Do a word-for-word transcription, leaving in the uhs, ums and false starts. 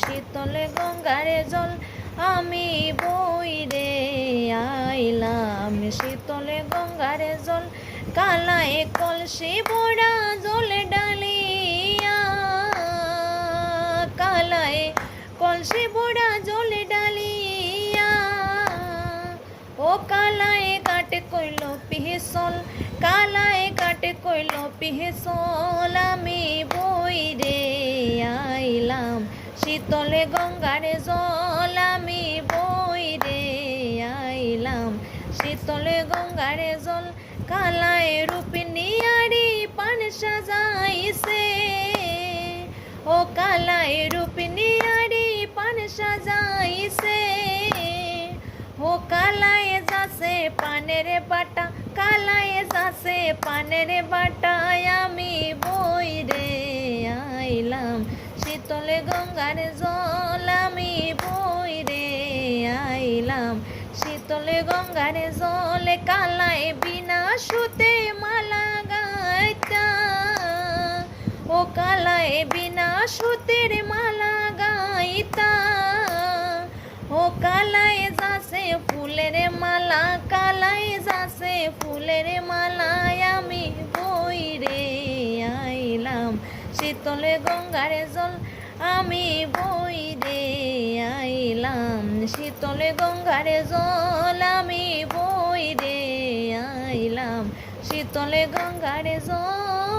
শীতল গঙ্গার জল আমি বইরে আইলাম, শীতল গঙ্গার জল। কালায় কলসি ভরা জল ঢালিয়া, কালায় কলসি ভরা জল ঢালিয়া, ও কালায় ঘাট কইল পিছল, কালায় ঘাট কইল পিছল। আমি বইরে আইলাম, শীতল গঙ্গার জল। আমি বইরে আইলাম, শীতল গঙ্গার জল। কালায় রূপ নিয়ারি পান সাজাইছে, ও কালায় রূপ নিয়ারি পান সাজাইছে। ও কালায় যাচ্ছে পানের বাটা, কালায় যাচ্ছে পানের বাটা। আমি বইরে আইলাম, শীতল গঙ্গার জল। আমি বইরে আইলাম, শীতল গঙ্গার জল। কালায় বিনা সুতে মালা গাইতা, ও কালায় বিনা সুতের মালা গাইতা। ও কালায় যাচ্ছে ফুলের মালা, কালায় যাচ্ছে ফুলের মালা। আমি বইরে আইলাম, শীতল গঙ্গার জল। আমি বইরে আইলাম, শীতল গঙ্গার জল। আমি বইরে আইলাম, শীতল গঙ্গার জল।